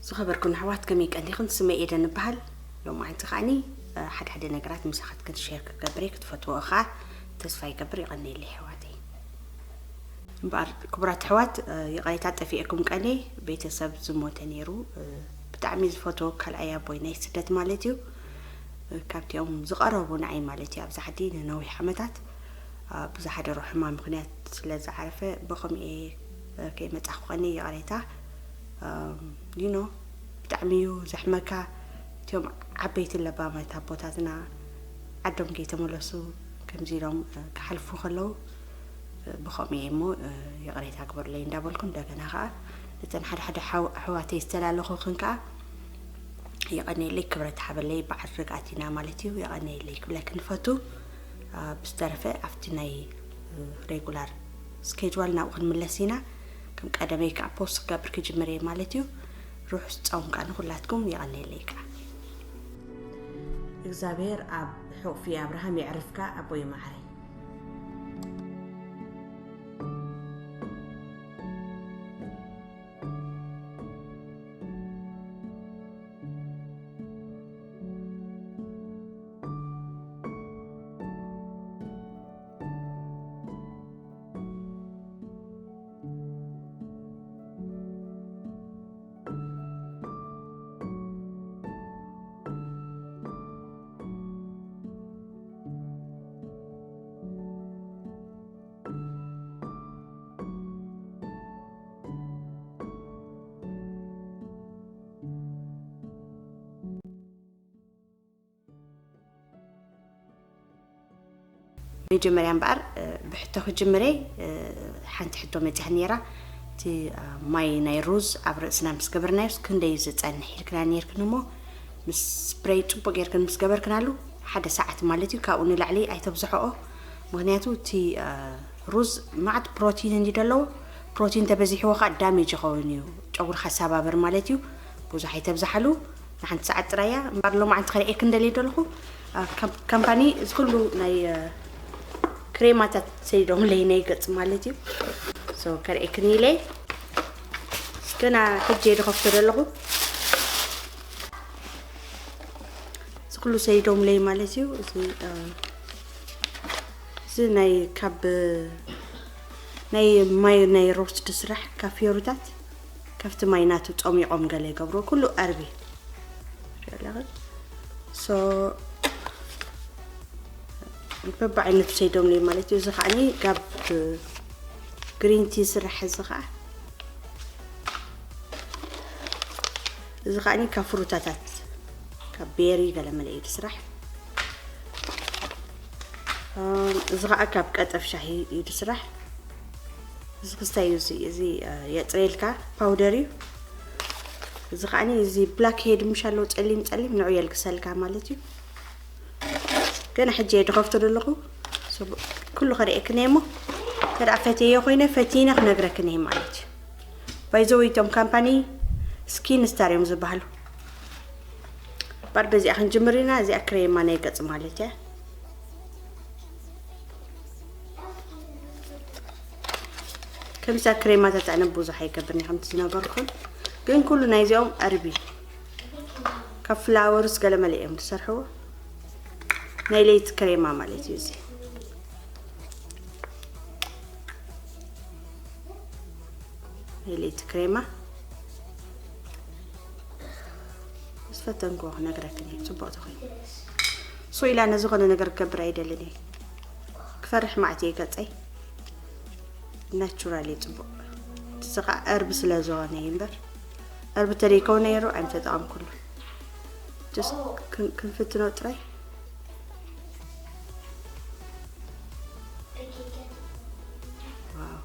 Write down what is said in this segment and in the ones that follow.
ዝኸበርኩን ኣሕዋት፣ ከመይ ቀኒኽን? ስመይ ኤደን እበሃል። ሎማዓንቲ ከዓኒ፣ እ፣ ሓደ ሓደ ነገራት ምሳኻትክን ሼር ክገብር እየ። ክትፈትዎ እኻ ተስፋ ይገብር። የቐንየለይ ኣሕዋተይ። እምበኣር ክቡራት ኣሕዋት፣ እ፣ ይቕሬታ ጠፊኤኩም ቀንየ። ቤተሰብ ዝሞተ ነይሩ። እ፣ ብጣዕሚ ዝፈትዎ ካልኣይ ኣቦይ ናይ ስደት ማለት እዩ። እ፣ ካብቲኦም ዝቐረቡ ንዓይ ማለት እዩ። ኣብዚ ዓዲ ንነዊሕ ዓመታት፣ እ፣ ብዝሓደሮ ሕማም ምኽንያት ስለ ዝዓረፈ ብኸምኡ እየ፣ እ፣ ከይመጻኹ ቀንየ። ይቕሬታ። ዩኖ ብጣዕሚ እዩ ዘሕመካ። እቲኦም ዓበይቲ ለባማት ኣቦታትና ዓዶም ከይተመለሱ ከምዚ ኢሎም፣ እ፣ ክሓልፉ ከለዉ፣ እ፣ ብኸምኡ እየ እሞ፣ እ፣ ይቕሬታ ግበሩለይ እንዳበልኩ፣ እንደገና ኸዓ ነተን ሓደ ሓደ ሓው-፣ ኣሕዋተይ ዝተላለኹኽን ከኣ የቐንየለይ፣ ክብረት ሃበለይ፣ በዓል ርግኣት ኢና ማለት እዩ። የቐንየለይ ክብለክን እፈቱ። እ፣ ብዝተረፈ ኣብቲ ናይ፣ እ፣ ሬጉላር ስኬጅዋል ናብኡ ክንምለስ ኢና። ከም ቀደመይ ከኣ ፖስት ክገብር ክጅምር እየ ማለት እዩ። ርሑስ ጾም ከኣ ንኹላትኩም። የቐንየለይ ከኣ። እግዚኣብሔር ኣብ ሕቑፊ ኣብርሃም የዕርፍካ ኣቦይ መዓረይ። መጀመርያ እምበኣር፣ እ፣ ብሕቶ ክጅምር እየ። እ፣ ሓንቲ ሕቶ መጺኣ ነይራ። እቲ፣ እ፣ ማይ ናይ ሩዝ ኣብ ርእስና ምስ ገበርናዮስ ክንደይ እዩ ዝጸንሕ ኢልክና ነይርክን እሞ፣ ምስ ስፕሬይ ጽቡቕ ጌርክን ምስ ገበርክናሉ ሓደ ሰዓት ማለት እዩ። ካብኡ ንላዕሊ ኣይተብዝሖኦ። ምኽንያቱ እቲ፣ እ፣ ሩዝ መዓት ፕሮቲን እንዲ ዘለዎ፣ ፕሮቲን ተበዚሕዎ ኸዓ ዳሜጅ ይኸውን እዩ። ጨጉሪ ከሰባብር ማለት እዩ። ብዙሕ ኣይተብዝሓሉ። ንሓንቲ ሰዓት ጥራይ እያ። እምበር ሎማዓንቲ ከርእየክን ደልየ ደለኹ፣ እ፣ ካም-፣ ካምፓኒ እዚ ኩሉ ናይ፣ እ፣ ክሬማታት ሰይዶምለይ ናይ ገጽ ማለት እዩ። ሶ ከርእየክን ኢለ ገና ሕጂ እየ ዝኸፍቶ ዘለኹ። እዚ ኩሉ ሰይዶምለይ ማለት እዩ። እዚ፣ እ፣ እዚ ናይ ካብ ናይ ማይ ናይ ሮስት ዝስራሕ ካብ ፍዮሪታት ካብቲ ማይ ናቱ ጸሚቖም ገለ ይገብርዎ። ኩሉ ኣርቢ ኣለኽን። ሶ በብዓይነቱ ሰይዶምለይ ማለት እዩ። እዚ ከዓኒ ካብ ግሪን ቲ ዝስራሕ፣ እዚ ከዓ፣ እዚ ከዓኒ ካብ ፍሩታታት፣ ካብ ቤሪ ገለ መለ እዩ ዝስራሕ። እም፣ እዚ ከዓ ካብ ቀጠፍ ሻሂ እዩ ዝስራሕ። እዚ ክስታይ እዩ፣ እዚ፣ እዚ፣ እ፣ የጽሬልካ ፓውደር እዩ። እዚ ከዓኒ እዚ ብላክ ሄድ ምሽ ኣለዎ፣ ጸሊም ጸሊም፣ ንዑ የልግሰልካ ማለት እዩ። ገና ሕጂ እየ ዝኸፍቶ ዘለኹ። ሰብ ኩሉ ከርእየክን እየ እሞ፣ እንተ ደኣ ፈትየዮ ኮይነ፣ ፈቲነ ክነግረክን እየ ማለት እዩ። ባይ ዘ ወይ፣ እቶም ካምፓኒ ስኪን ስታር እዮም ዝበሃሉ። ባር በዚኣ ክንጅምር ኢና። እዚኣ ክሬማ ናይ ገጽ ማለት እያ። ከምዛ ክሬማታት ኣነ ብዙሕ ኣይገብርን እየ፣ ከምቲ ዝነገርኩም። ግን ኩሉ ናይዚኦም ኣርቢ ካብ ፍላወርስ ገለ መለ እዮም ዝሰርሕዎ። ናይ ለይቲ ክሬማ ማለት እዩ እዚ። ናይ ለይቲ ክሬማ ምስ ፈተንክዎ ክነግረክን እየ፣ ጽቡቕ ተኾይኑ። ሶ ኢላ ነዝኾነ ነገር ክገብር ኣይደልን እየ። ክፈርሕ ማዕት እየ ገጸይ። ናቹራል እዩ ጽቡቕ። እዚ ኸዓ እርቢ ስለ ዝኾነ እዩ እምበር፣ እርቢ ተደይከው ነይሩ ኣይምተጠቐምኩሉ። ጀስት ክን-፣ ክንፍትኖ ጥራይ። ዋው።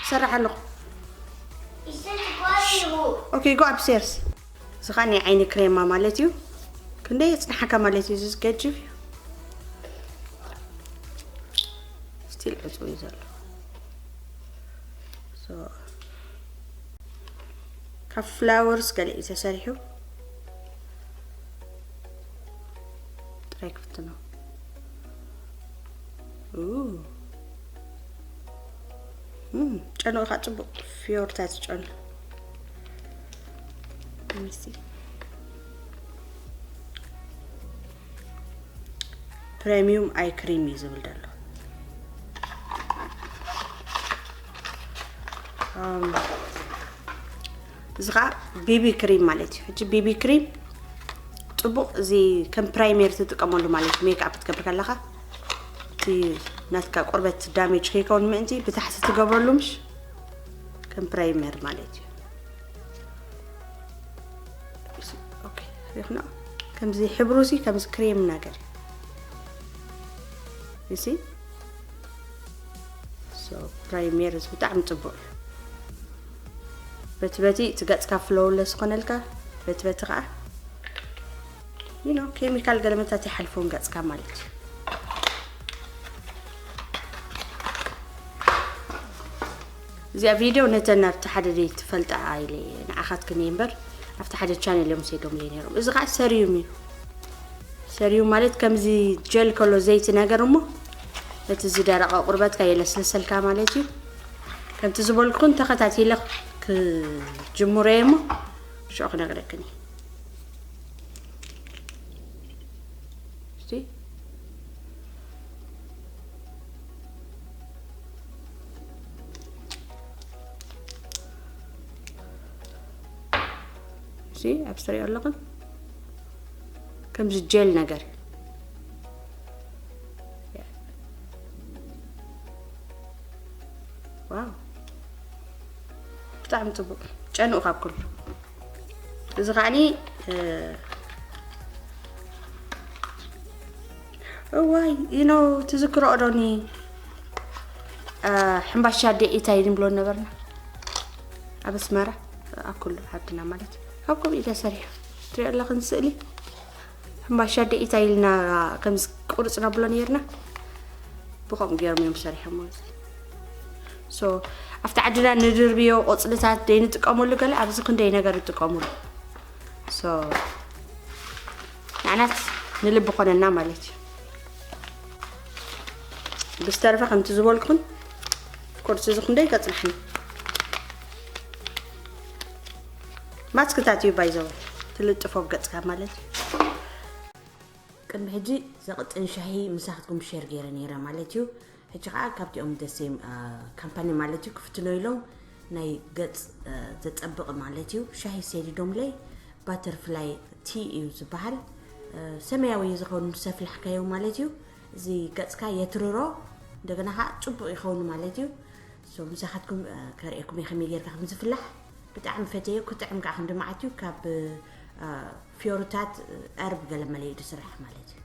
ሰራሕ ኣለኹ። ኦኬ፣ ጎ ኣፕስቴርስ። እዚ ኸኣ ናይ ዓይኒ ክሬማ ማለት እዩ። ክንደይ የጽንሓካ ማለት እዩ። እዚ ዝገጅፍ እዩ። ስቲል ዕጹው እዩ ዘሎ። So፣ ካብ ፍላወርስ ገለ እዩ ተሰሪሑ። ጥራይ ክፍትኖ። ኡ። እም፣ ጨንኡ ኸዓ ጽቡቕ ፊዮርታት ጨኑ። Let me see። ፕሪሚዩም ኣይ ክሪም እዩ ዝብል ዘሎ። እም፣ እዚ ኸዓ ቢቢ ክሪም ማለት እዩ። ሕጂ ቢቢ ክሪም ጽቡቕ፣ እዚ ከም ፕራይሜር ትጥቀመሉ ማለት እዩ። ሜክኣፕ ክትገብር ከለኻ እቲ ናትካ ቆርበት ዳሜጅ ከይከውን ምእንቲ ብታሕቲ ትገብረሉ፣ ምሽ ከም ፕራይመር ማለት እዩ። ኦኬ፣ ሪኽና ከምዚ ሕብሩ ሲ ከምዚ ክሬም ነገር ሲ። ሶ ፕራይሜር እዚ ብጣዕሚ ጽቡቕ እዩ። በቲ በቲ እቲ ገጽካ ፍሎውለስ ዝኾነልካ፣ በቲ በቲ ኸዓ፣ you know፣ ኬሚካል ገለመታት ይሓልፎን ገጽካ ማለት እዩ። እዚኣ ቪድዮ ነተን ኣብቲ ሓደ ደይ ትፈልጣ ኢለ ንዓኻትክን እየ እምበር፣ ኣብቲ ሓደ ቻነል እዮም ሰዶምለይ ነይሮም። እዚ ኸዓ ሰሪዩም እዩ። ሰሪዩም ማለት ከምዚ ጀል ከሎ ዘይቲ ነገር እሞ፣ እቲ ዝደረቐ ቁርበትካ የለስልሰልካ ማለት እዩ። ከምቲ ዝበልኩኽን ተኸታቲለ ክጅምሮ እየ እሞ፣ ሽዑ ክነግረክን እየ። እስቲ። እዚ ኣብ ትሪኦ ኣለኹም ከምዚ ጀል ነገር። ዋው፣ ብጣዕሚ ጽቡቕ። ጨንኡ ካብ ኩሉ። እዚ ኸዓኒ፣ እ፣ እዋይ፣ you know፣ ትዝክርኦ ዶኒ? እ፣ ሕምባሻ ኣደ ኢታይ ንብሎ ነበርና ኣብ ኣስመራ፣ ኣብ ኩሉ ዓድና ማለት እዩ። ካብ ከምኡ እዩ ተሰሪሑ። ትሪኦ ኣለኽን ስእሊ? ሕምባሻ ኣደ ኢታይ ኢልና ከምዚ ቁርጽ ነብሎ ነይርና። ብኸምኡ ገይሮም እዮም ሰሪሖም ማለት እዩ። ሶ፣ ኣብቲ ዓድና ንድርብዮ ቆጽልታት ደይ ንጥቀመሉ ገለ፣ ኣብዚ ክንደይ ነገር ንጥቀመሉ። ሶ፣ ንዓናት ንልቢ ኮነና ማለት እዩ። ብዝተረፈ ከምቲ ዝበልኩን፣ ኮርስ እዚ ክንደይ ከጽንሐኒ። ማስክታት እዩ ባይዘው ትልጥፎ ኣብ ገጽካ ማለት እዩ። ቅድሚ ሕጂ ዘቕጥን ሻሂ ምሳኽትኩም ሼር ገይረ ነይረ ማለት እዩ። ሕጂ ኸዓ ካብቲኦም ደሴም ካምፓኒ ማለት እዩ ክፍትኖ ኢሎም ናይ ገጽ እ፣ ዘጸብቕ ማለት እዩ። ሻሂ ሰዲዶምለይ ባተርፍላይ ቲ እዩ ዝበሃል። እ፣ ሰማያዊ ዝኸውን ምስ ኣፍላሕካዮ ማለት እዩ። እዚ ገጽካ የትርሮ፣ እንደገና ኸዓ ጽቡቕ ይኸውን ማለት እዩ። ሶ፣ ምሳኻትኩም፣ እ፣ ከርእየኩም እየ ከመይ ጌርካ ከም ዝፍላሕ። ብጣዕሚ ፈትየዮ፣ ክጥዕም ከዓ ክንዲ መዓት እዩ። ካብ፣ እ፣ ፊዮርታት፣ እ፣ ኣርብ ገለ መለ እዩ ዝስራሕ ማለት እዩ።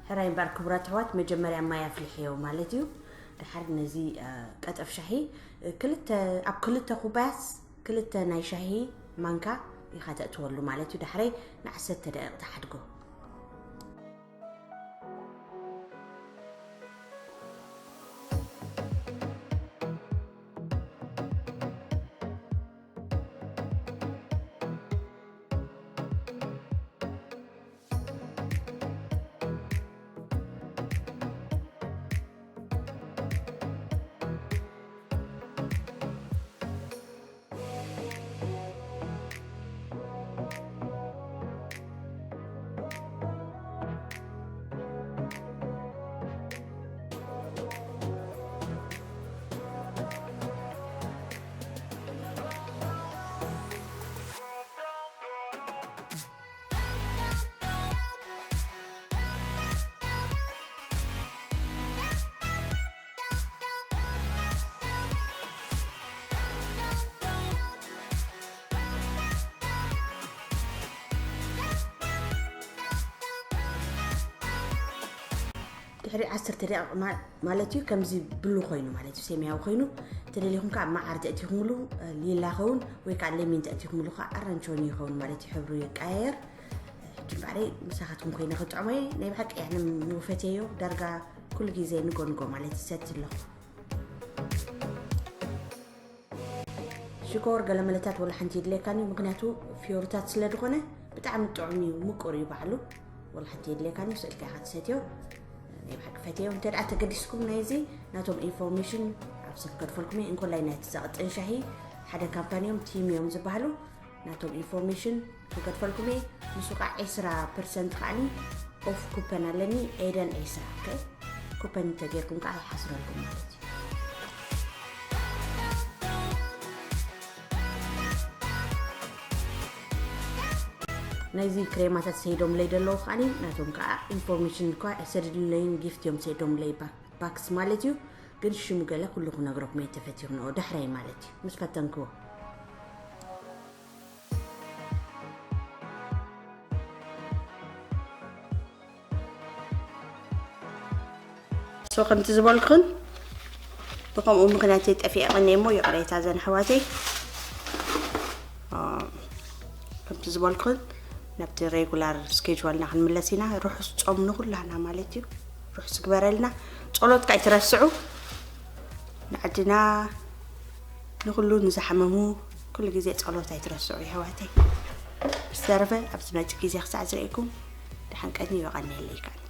ሕራይ እምበር ክቡራት ኣሕዋት፣ መጀመርያ ማይ ኣፍልሕዮ ማለት እዩ። ድሓር ነዚ፣ እ፣ ቀጠፍ ሻሂ፣ እ፣ ክልተ፣ ኣብ ክልተ ኩባያስ ክልተ ናይ ሻሂ ማንካ ኢኻ ተእትወሉ ማለት እዩ። ዳሕረይ ንዓሰርተ ደቂቕ ትሓድጎ። ድሕሪ ዓሰርተ ደቂቕ ማ- ማለት እዩ። ከምዚ ብሉ ኮይኑ ማለት እዩ፣ ሰማያዊ ኮይኑ። ተደሊኹም ከዓ መዓር ተእቲኹምሉ፣ እ፣ ሊላ ይኸውን፣ ወይ ከዓ ሌሚን ተእቲኹምሉ ከዓ ኣራንቺ ይኸውን ማለት እዩ። ሕብሩ ይቀያየር። ሕጂ እምበኣረይ ምሳኻትኩም ኮይነ ክጥዕሞ እየ። ናይ ብሓቂ ኣነ ምውፈትየዮ፣ ዳርጋ ኩሉ ግዜ ንጎ ንጎ ማለት ይሰቲ ኣለኹ። ሽኮር ገለ መለታት ወላ ሓንቲ የድልየካን እዩ፣ ምክንያቱ ፍዮርታት ስለ ዝኾነ ብጣዕሚ ጥዑም እዩ፣ ምቁር እዩ ባዕሉ። ወላ ሓንቲ የድልየካን እዩ፣ ስእልካ ኢኻ ትሰትዮ። ናይ ብሓቂ ፈትየዮ። እንተ ደኣ ተገዲስኩም ናይዚ ናቶም ኢንፎርሜሽን ኣብ ሰብ ከድፈልኩም እየ። እንኮላይ ናይቲ ዘቕጥን ሻሂ ሓደ ካምፓኒ እዮም፣ ቲም እዮም ዝበሃሉ። ናቶም ኢንፎርሜሽን ክገድፈልኩም እየ። ንሱ ከዓ ዕስራ ፐርሰንት ከዓኒ ኦፍ ኩፐን ኣለኒ፣ ኤደን ዕስራ። ኦኬ፣ ኩፐን እንተጌርኩም ከዓ ይሓስረልኩም ማለት እዩ። ናይዚ ክሬማታት ሰይዶምለይ ደለዉ ከዓኒ ናቶም ከዓ ኢንፎርሜሽን እኳ ኣይሰደዱለይን፣ ጊፍት እዮም ሰይዶምለይ፣ ባ- ባክስ ማለት እዩ። ግን ሽሙ ገለ ኩሉ ክነግረኩም እየ፣ ተፈቲኹ ንኦ ዳሕራይ ማለት እዩ ምስ ፈተንክዎ። ሶ ከምቲ ዝበልኩን ብከምኡ ምክንያት ጠፊአ ቀኒየ እሞ ይቕሬታ ዘን ኣሕዋተይ። አ፣ ከምቲ ዝበልኩን ናብቲ ሬጉላር ስኬጁልና ክንምለስ ኢና። ርሑስ ጾም ንኩላህና ማለት እዩ። ርሑስ ግበረልና። ጸሎት ከይትረስዑ፣ ንዓድና፣ ንኩሉ ንዝሓመሙ ኩሉ ግዜ ጸሎት ኣይትረስዑ የሕዋተይ። ብዝተረፈ ኣብ ዝመጽእ ግዜ ክሳዕ ዝርእየኩም ደሓን ቀኒ። ይቐንየለይ ከኣ።